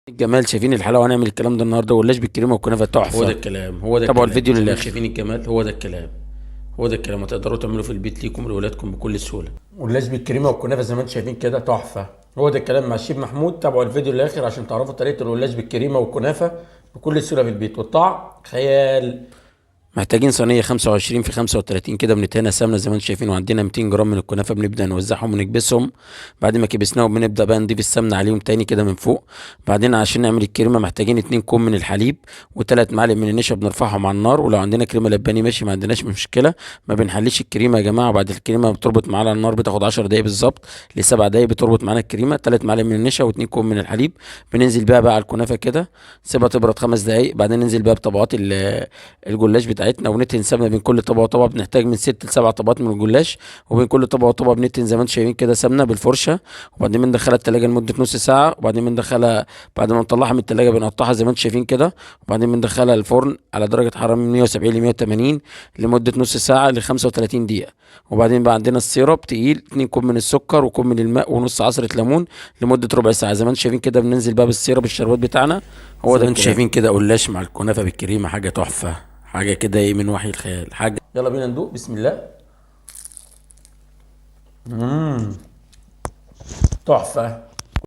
الجمال، شايفين الحلاوة؟ هنعمل الكلام ده النهارده، واللاش بالكريمه والكنافه تحفة. هو ده الكلام، هو ده تابعوا الكلام. الفيديو للاخر. شايفين الجمال؟ هو ده الكلام، هو ده الكلام. هتقدروا تعملوه في البيت ليكم ولولادكم بكل سهولة. واللاش بالكريمه والكنافه زي ما انتم شايفين كده تحفة. هو ده الكلام مع الشيف محمود. تابعوا الفيديو للاخر عشان تعرفوا طريقه الولاش بالكريمه والكنافه بكل سهولة في البيت، والطعم خيال. محتاجين صينية 25 في 35 كده، بندهنها سمنه زي ما انتم شايفين، وعندنا 200 جرام من الكنافه بنبدا نوزعهم ونكبسهم. بعد ما كبسناهم بنبدا بقى نضيف السمنة عليهم تاني كده من فوق. بعدين عشان نعمل الكريمة محتاجين 2 كوب من الحليب و3 معالق من النشا بنرفعهم على النار، ولو عندنا كريمة لباني ماشي، ما عندناش مشكلة، ما بنحليش الكريمة يا جماعة. وبعد الكريمة بتربط معانا على النار، بتاخد 10 دقايق بالظبط ل7 دقايق بتربط معانا الكريمة. 3 معالق من النشا و2 كوب من الحليب، بننزل بيها بقى على الكنافه كده، نسيبها تبرد 5 دقايق. بعدين ننزل بقى بطبقات الجلاش بتاعتنا، وندهن سمنه بين كل طبقه وطبقه. بنحتاج من 6 ل7 طبقات من الجلاش، وبين كل طبقه وطبقه بندهن زي ما انتم شايفين كده سمنه بالفرشه. وبعدين بندخلها التلاجة لمدة نص ساعة، وبعدين بندخلها بعد ما نطلعها من التلاجة بنقطعها زي ما انتم شايفين كده، وبعدين بندخلها الفرن على درجه حرارة من 170 ل 180 لمدة نص ساعة ل 35 دقيقة. وبعدين بقى عندنا السيرب تقيل، 2 كوب من السكر وكوب من الماء ونص عصره ليمون لمدة ربع ساعة زي ما انتم شايفين كده. بننزل بقى بالسيرب الشربات بتاعنا. هو زي ده ما انتم الكلام. شايفين كده قلاش مع الكنافه بالكريمه، حاجة تحفة، حاجة كده ايه من وحي الخيال حاجة. يلا بينا ندوق، بسم الله. تحفة.